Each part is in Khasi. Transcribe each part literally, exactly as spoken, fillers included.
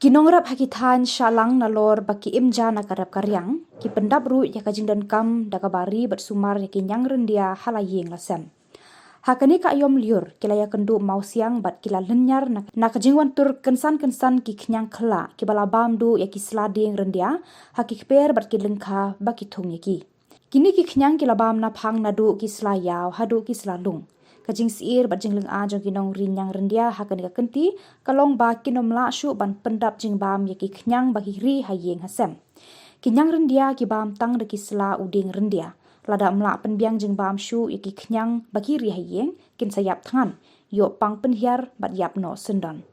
Ki nongrep ha ki thaiñ shah lang nalor ba ki im ja na ka rep ka riang, ki pyndap ruh ïa ka jingdonkam da kaba ri bad sumar ïa ki ñiang ryndia ha la ïing la sem. Ha kane ka aïom lyiur, ki la ïakynduh mawsiang bad ki la lynñiar na, na ka jingwan tur kynsan kynsan ki khñiang khyllah, kiba la bam duh ïa ki sla dieng ryndia ha ki kper bad ki lyngkha ba ki thung ïa ki. Kine ki khñiang ki la bam naphang naduh ki sla ïaw haduh ki sla lung. Ka jingsyier bad jinglynga jong ki nongri ñiang ryndia ha kane ka kynti ka long ba kin ym lah shuh ban pyndap jingbam ïa ki khñiang ba ki ri ha ïing ha sem. Ki ñiang ryndia ki bam tang da ki sla u dieng ryndia. Lada ym lah pynbiang jingbam shuh ïa ki khñiang ba ki ri ha ïing, kin sa ïap thngan, ïoh pang pynhiar bad ïap noh syndon.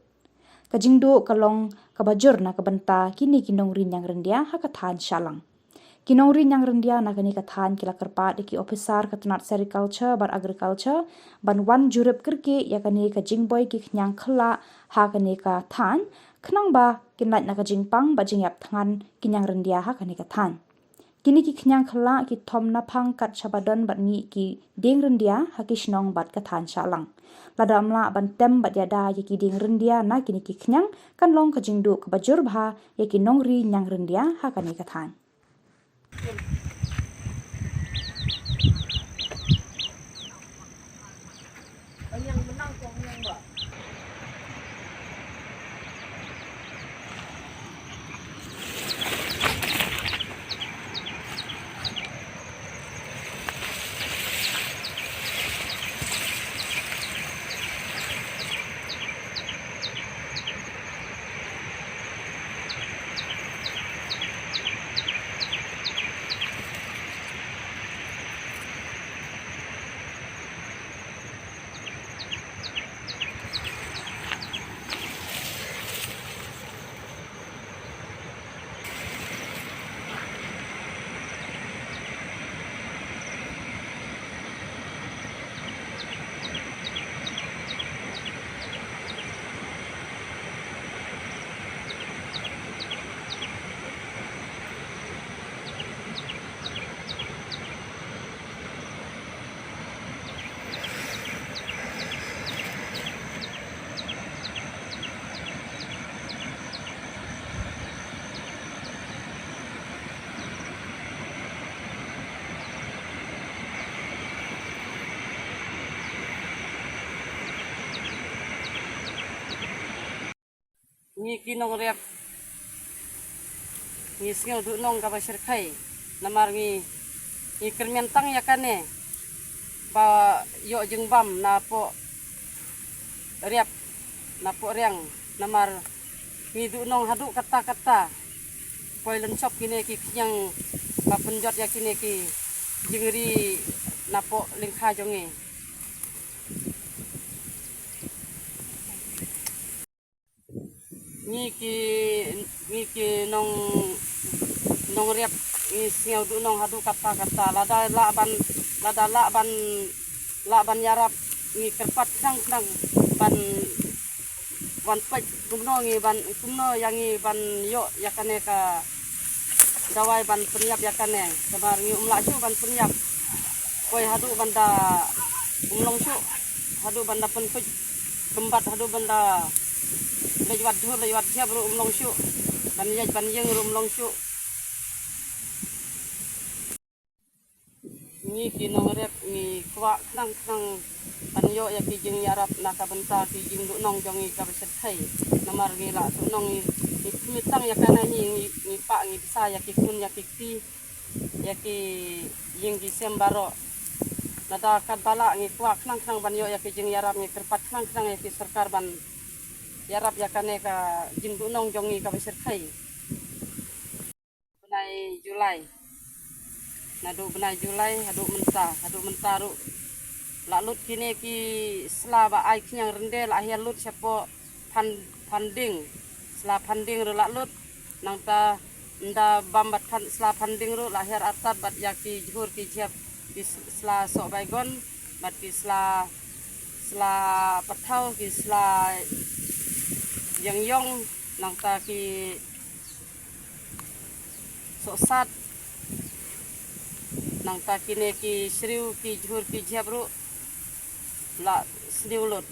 Ka jingduh ka long kaba jur na ka bynta kine ki nongri ñiang ryndia ha ka thaiñ shah lang. Ki nongri ñiang ryndia na kane ka thaiñ ki la kyrpad ïa ki ophisar ka tnat sericulture bad agriculture ban wan jurip kyrkieh ïa kane ka jingboi ki khñiang khyllah ha kane ka thaiñ, khnang ba kin lait na ka jingpang bad jingïap thngan ki ñiang ryndia ha kane ka thaiñ. Kine ki khñiang khyllah ki thom naphang kat shaba don bad mih ki dieng ryndia ha ki shnong bad ka thaiñ shah lang. Lada ym lah ban tem bad ïada ïa ki dieng ryndia na kine ki khñiang, kan long ka jingduh kaba jur bha ïa ki nongri ñiang ryndia ha kane ka thaiñ. Ngi ki nongrep ngi sngew duhnong kaba shyrkhei, namar ngi, ngi kyrmen tang ïa kane ba ïoh jingbam na poh rep, na poh riang, namar ngi duhnong haduh katta katta. Poi lynshop kine ki khñiang ba pynjot ïa kine ki jingri na poh lyngkha jong ngi. Ngi ki, ngi ki nong, nongrep ngi sngew duhnong haduh katta katta. Lada lah ban, lada lah ban, lah ban ïarap, ngi kyrpad khnang khnang ban wan peit kumno ngi ban, kumno ïa ngi ban ïoh ïa kane ka dawai ban pynïap ïa kane. Namar ngi ym lah shuh ban pynïap. Poi haduh ban da ym long shuh, haduh ban da pynpeit kymbat, haduh ban da leit wad jhur leit wad jhiap ruh ym long shuh. Ban ïaid ban ïeng ruh ym long shuh. Ngi ki nongrep ngi kwah khnang khnang ban ïoh ïa ki jingïarap na ka bynta ki jingduhnong jong ngi kaba shyrkhei. Namar ngi la duhnong, ngi, ngi khmih tang ïa kane hi, ngi, ngi pah ngi bsa ïa ki khun ïa ki kti, ïa ki ïing ki sem baroh. Lada katba lah ngi kwah khnang khnang ban ïoh ïa ki jingïarap, ngi kyrpad khnang khnang ïa ki sorkar ban ïarap ïa kane ka jingduhnong jong ngi kaba shyrkhei. Bnai July. Naduh bnai July haduh mynta, haduh mynta ruh la lut kine ki sla ba ai khñiang rynde la hiar lut shapoh Phan-, Phandieng. Sla Phandieng ruh la lut. Nangta ynda bam bad Phan-, sla Phandieng ruh la hiar artat bad ïa ki jhur ki jhiap, ki s-, sla Sohbaigon bad ki sla, sla Pathaw, ki sla Ïangyong, nangta ki Sohsat, nangta kine ki shriew ki jhur ki jhiap ruh la sniew lut.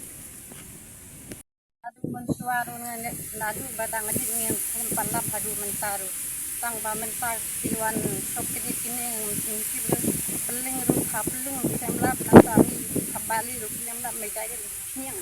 Haduh Mynshuwa ruh ngan leh naduh ba dang rit ngi khlem pat lap haduh mynta ruh. Tang ba mynta ki wan shop kine kine ngi shim shim ruh. Pylling ruh ha pylling khlem lap, nangta ri ha bali ruh khlem lap, mynta ri sniang.